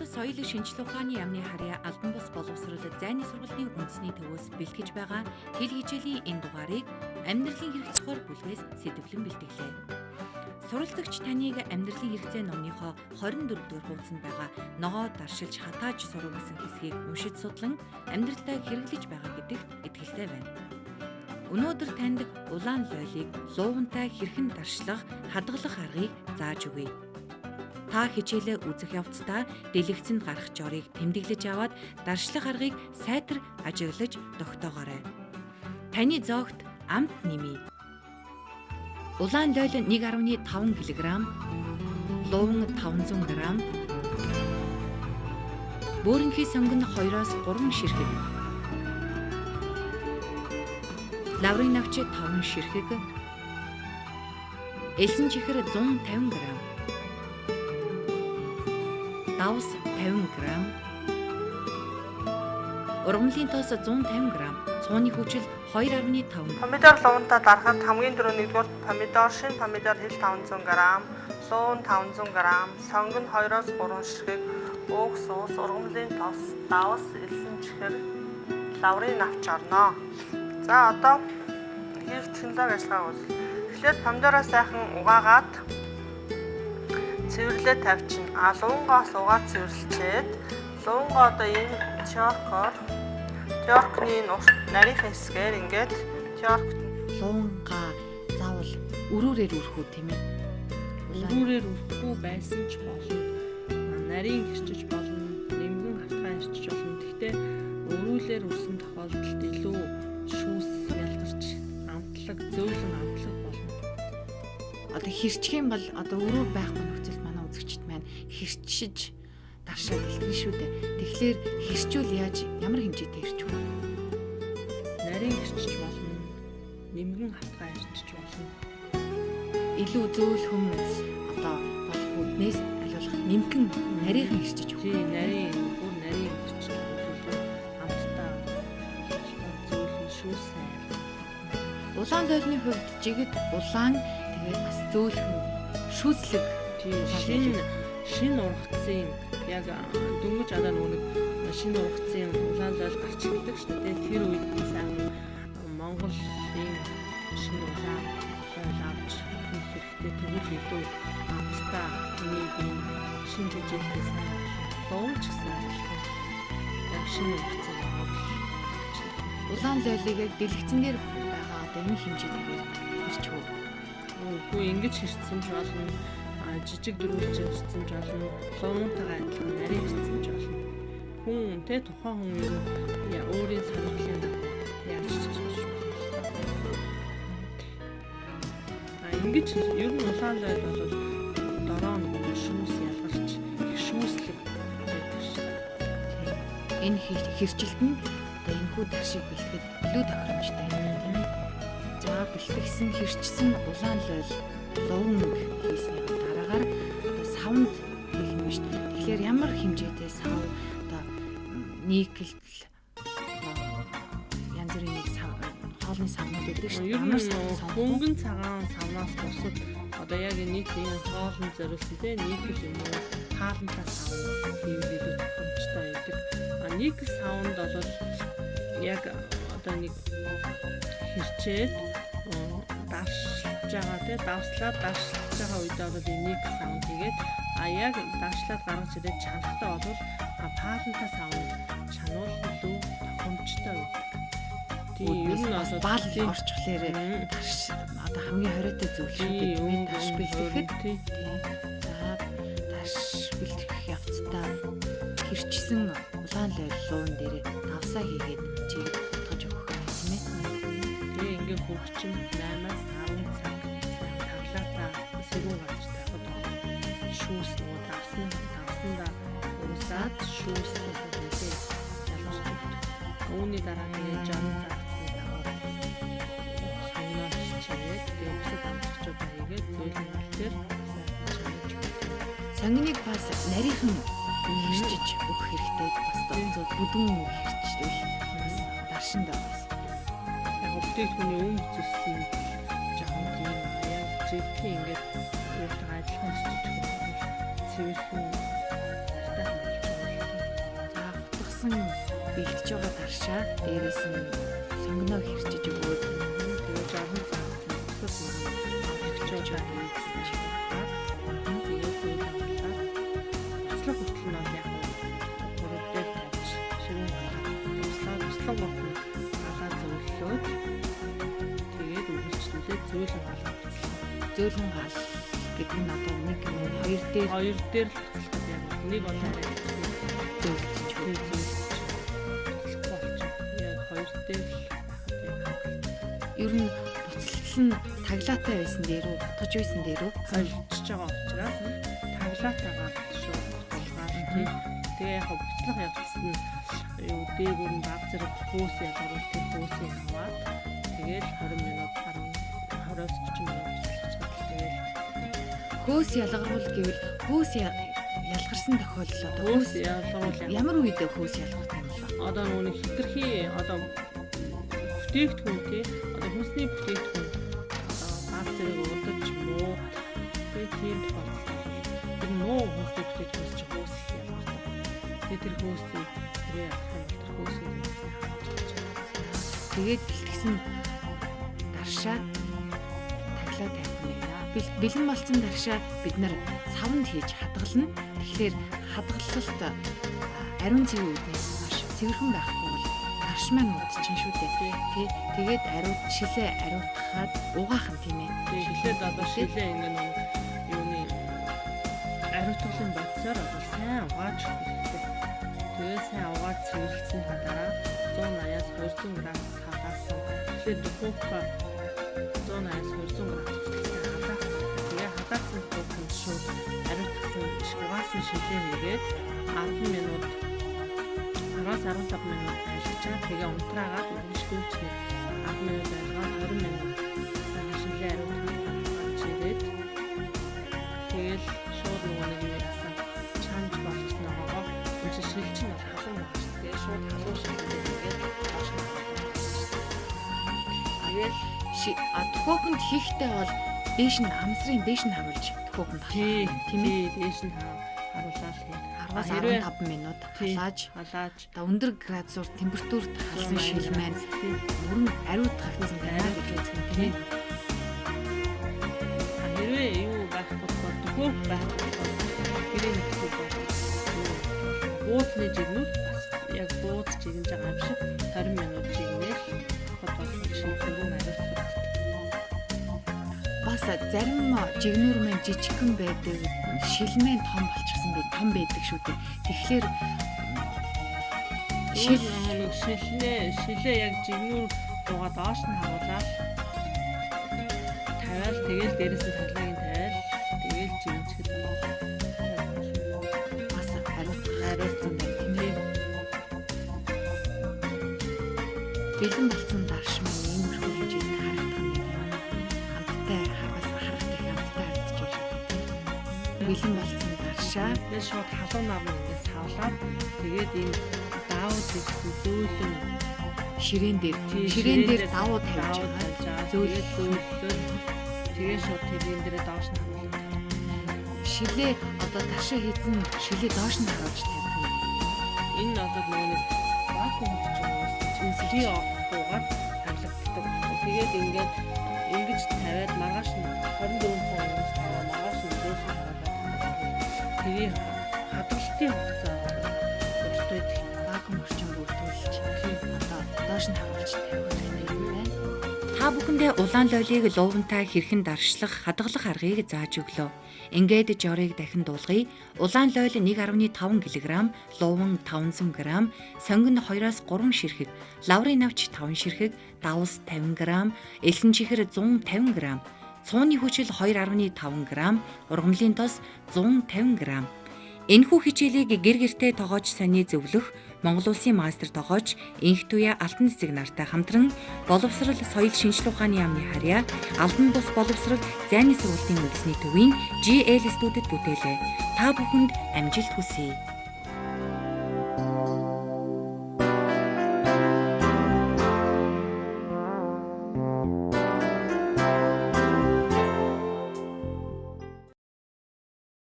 Соёл шинжилгээ ухааны яамны харьяа албан бус боловсрол зайны сургуулийн үндэсний төвөөс бэлтгэж байгаа хэл хичээлийн энэ дугаарыг амьдралын хэрэгцээгээр бүлгээс сэдэвлэн бэлтгэлээ. Суралцагч таныг амьдралын хэрэгцээ номныхоо 24 дугаар хуудсанд байгаа ногоо даршилж хатааж сурах гэсэн хэсгийг уншиж судлан амьдралдаа хэрэглэж байгаа гэдэгт итгэлтэй байна. Өнөөдөр танд улаан лойлыг луувантай хэрхэн даршлах, хадгалах аргыг зааж өгье. Та хичээлээ үзэх явцдаа дэлгэцэнд гарах жорыг тэмдэглэж аваад даршлах аргыг сайтар ажиглаж тогтоогоорой. Таны зоогт амт нэмье. Улаан лойл 1.5 кг, лууван 500 г, бөөрөнхий сонгон 2-3 ширхэг, лаврын навч 5 ширхэг, элсэн чихэр 150 г, давс 50 г, ургамлын тос 150 г, цууны хүчил 2.5. Помидор луунтаа дарахад хамгийн түрүү нэгдүгээр помидор, шинэ помидор хил 500 г, луун 500 г, сонгон 2-3 ширхэг, ууг суус, ургамлын тос, давс, элсэн чихэр, лаврын навч орно. За одоо хийх технологи ажиллагааг үз. Эхлээд помидороо сайхан угаагаад цэвэрлээ тавьчихна. А луунгоос угаа цэвэрлчээд луунгаа одоо ийм теркоор теркны урт нарийнхан хэсгээр ингээд терк луунгаа заавал өрөөрээр өрөх үү тийм ээ? Өрөөрээр өрөхгүй байсан ч болно. Нарийн хэрчиж болно, нэмгэн хавтгай хэрчиж болно. Гэхдээ өрүүлээр өрсөн тохиолдолд илүү шүүс ялгарч амтлаг, зөөлөн амтлаг болно. Одоо хэрчих юм бол одоо өрөөр байхгүй нөхцөл манай үзэгчд маань хэрчиж даршаад бэлтгэн шүү дээ. Тэгэхээр хэрчүүл яаж ямар хэмжээтэй хэрчих вэ? Нарийн хэрчиж болно, нэмгэн хавтгай хэрчиж болно. Илүү зөөлхөн одоо болох үднээс аль болох нэмгэн нарийнхан хэрчиж өгөх. Тийм, нарийн бүр нарийн хэрчиж илүү амттай зөөлөн шүүс сайн. Улаан лойлны хувьд жигд улаан тэгээд бас зөөлхөн шүүслэг. Тийм, шинэ ургацын яг дөнгөж одоо нэг шинэ ургацын улаан лойл гарч ирдэг шүү дээ. Тэр үед сайн Монголын шинэ улаан лойл авч хийх хэрэгтэй. Тэгвэл илүү амттай хүний бие шинэ тэжээлтэй сайн луун ч гэсэн адилхан. Яг шинэ ургацын Монгол улаан лойлыг яг дэлгэцэн дээр байгаа одоо энэ хэмжээтэйгээр хэрчих үү? Үгүй, ингэж хэрчсэн ч болно. Жижиг дөрвөлж хэрчсэн ч болно. Луунтайгаа адилхан нарийн хэрчсэн ч болно. Хүн тэ тухайн хүн ер нь өөрийн сонирхлын дагуу яаж хэрчиж болно. А ингэж ер нь улаан лойл бол дороо нөгөө шүүс ялгарч их шүүслэг байдаг шүү дээ. Энэ хэрчилт нь одоо энэхүү даршиг бэлтгэхэд илүү тохиромжтой юм тийм ээ. За бэлтгэсэн хэрчсэн улаан лойл луун хийсний дараагаар одоо савнд хийх юм шүү дээ. Тэгэхээр ямар хэмжээтэй сав одоо никель янз бүрийн нэг сав хоолны савнууд байдаг шүү дээ. Ер нь хөнгөн цагаан савнаас бусад одоо яг нийтийн хоолнд зориулсан тийм никель юм уу хаалантай сав хийвэл илүү тохиромжтой байдаг. А никель савнд бол яг одоо нэг хэрчээд даршилж байгаа тий давслаад даршилж байгаа үедээ бол энэ никель савнд хийгээд а яг даршлаад гаргаж ирээд чанахтаа бол паалантай савнд чануул илүү тохиромжтой байдаг. Тийм, ер нь бас бал орчихлоор дарш одоо хамгийн хориотой зүйл шүү дээ тийм ээ дарш бэлтгэхэд. За дарш бэлтгэх явцдаа хэрчсэн улаан лойл луун дээрээ давсаа хийгээд чигээр утгаж өгөх юм тийм ээ. Тэгээ ингээ хөргөчин 8-аас 10 цаг сайхан таглаатаа сэрүүн газар тавихад шүүс нөгөө давсандаа уусаад шүүс нэлээ ялгарч өгдөг. Үүний дараа тэгээ 60 цагцны дагуу сонгоноор хичээгээд тэгээ бусад амтлагчуудаа хийгээд зөөлөн гал дээр сайхан чанаж өгдөг. Сонгоныг бас нарийнхан хэрчиж өгөх хэрэгтэй. Бас бүдүүн хэрчдэг бас даршинд бас яг бүтээгдэхүүний өнгө зүссэн жоохон тийм яг жигдхийн ингээд өөртөө адилхан хэрчиж өгөх цэвэрхэн тайхан болж байгаа. Буцалсан бэлтэж байгаа даршаа дээрээс нь сонгоноо хэрчиж өгөөд тэгээд жоохон цаа бусад нэг хэрчиж байгаа гэсэн чинь тэгээд зөөлөн галаад буцлах хүртэл нь яг гурав дээр тавьж ширүүн галаад буцлаа буцлах нь галаа зөөллөөд тэгээд үргэлжлүүлээд зөөлөн галаа буцлах. Зөөлөн гал гэдэг нь одоо нэг хоёр дээр л буцлахад яг нэг бол арай зөөлөж буцлахгүй болчих. Яг хоёр дээр л байхад яг хангалттай. Ер нь буцлал нь таглаатай байсан дээр үү, бутгаж байсан дээр үү холжиж байгаа учраас таглаатайгаар шууд буцалгаар тий. Тэгээ яг буцлах явцад нь юу дээгүүр нь баг зэрэг хөөс ялгаруул тэр хөөсийг аваад тэгэл 20 минут 20-оос 30 минут буцалчихад тэгэл хөөс ялгаруул гэвэл хөөс ялгарсан тохиолдол одоо хөөс ялгаруул ямар үед хөөс ялгарх юм бэ? Одоо нөгөө хитрхи одоо бүтээгдэхүүн тий одоо хүнсний бүтээгдэхүүн одоо баг зэрэг удаж муу тий тийм тохиолдолд тэр муу хүнсний бүтээгдэхүүнс чи хөөс их ялгардаг. Тэгээ тэр хөөсийг тэрээ авах юм бол тэр хөөсийг сайн хавж чадчих. Тэгээд бэлтгэсэн даршаа таглаа тавих нь байна. Бэлэн болсон даршаа бид нар савнд хийж хадгална. Тэгэхээр хадгалалт ариун цэвэр үүднээс маш цэвэрхэн байхгүй бол дарш маань удчихна шүү дээ. Тий. Тэгээд ариут шилээ ариутгахад угаах нь тийм ээ. Шилээд одоо шилээ ингэ нэг юуны ариутгалын бодисоор одоо сайн угааж хэрэгтэй. Тэгээ сайн угаад цэвэрлсэн дараа 180-аас 200 градус халаасан. Тэгэхээр духовка 180-аас 200 градус хүртэл халаах. Тэгээ халаасан духовканд шууд ариутгасан угаасан шилээ нэгээд 10 минут 10-15 минут айлгачаад тэгээ унтраагаад үргэлжлүүлж нэг 10 минут айлгаад 20 минут сайхан шилээ ариутгаад гарч ирээд тэгэл шууд нөгөө нэг юм яасан чанж болгосон ногоогоо энэ чинь шил чинь бол халуун байгаа шүү. Тэгээ шууд халуун шилээ тэгээд доош нь харуулдаг. Тэгэл духовканд хийхдээ бол дээш нь амсрын дээш нь харуулж духовканд халах тийм ээ дээш нь харуулаад хий. 10-15 минут халааж одоо өндөр градусаар температурт халсан шил маань бүрэн ариутгагдсан байна гэж үзэх юм тийм ээ. Хэрвээ юу байхгүй бол духовк байхгүй бол гэрээ нөхцөл бол бууцны жигнүүл бас яг бууц жигнэж байгаа юм шиг 20 минут жигнээл хот болох шил бүрэн ариутгагддаг. Бас зарим жигнүүр маань жижигхэн байдаг, шил маань том болчихсон бай, том байдаг шүү дээ. Тэгэхээр шил нэг шилээ яг жигнүүр руугаа доош нь харуулаад тавиал тэгэл дээрээс нь таглааг нь тавиал тэгэл жигнэчихэд бас ариутгагдсан байна тийм ээ. Бэлэн болсон дарш маань иймэрхүү хэмжээнд харагдах нь байна. Амттай харгас харахад их амттай харагдаж байна шүү дээ. Бэлэн болсон даршаа тэгээд шууд халуун нар нь ингээд савлаад тэгээд энэ даавууд гэсэн зөөлөн ширээн дээр давуу тавьж байгаа. Зөөлөө тэгээд шууд тэрэн дээрээ доош нь харуулдаг. Шилээ одоо даршаа хийсэн шилээ доош нь харуулж тавих юм. Энэ одоо нөгөө нэг вакуум орчиноос чинь ороохгүйгээр таглагддаг. Тэгээд ингээд ингэж тавиад маргааш нь 24 цаг ингэж тавиад маргааш нь дээш нь харуулад тэрийн хадгалтын хугацаа урт байдаг. Вакуум орчин бүрдүүлж одоо доош нь харуулж тавих хэрэгтэй юм байна. Та бүхэндээ улаан лойлыг луувантай хэрхэн даршлах, хадгалах аргыг зааж өглөө. Ингээд жорыг дахин дуулгая. Улаан лойл 1.5 кг, лууван 500 г, сонгино 2-3 ширхэг, лаврын навч 5 ширхэг, давс 50 г, элсэн чихэр 150 г, цууны хүчил 2.5 г, ургамлын тос 150 г. Энэхүү хичээлийг гэр гэртээ тогооч саний зөвлөх Монгол Улсын мастер тогооч Инх Туяа Алтан цэцэг нартай хамтран боловсрол соёл шинжилгээ ухааны яамны харьяа Албан бус боловсрол зайны сургуулийн үндэсний төвийн GL студид бүтээлээ. Та бүхэнд амжилт хүсье.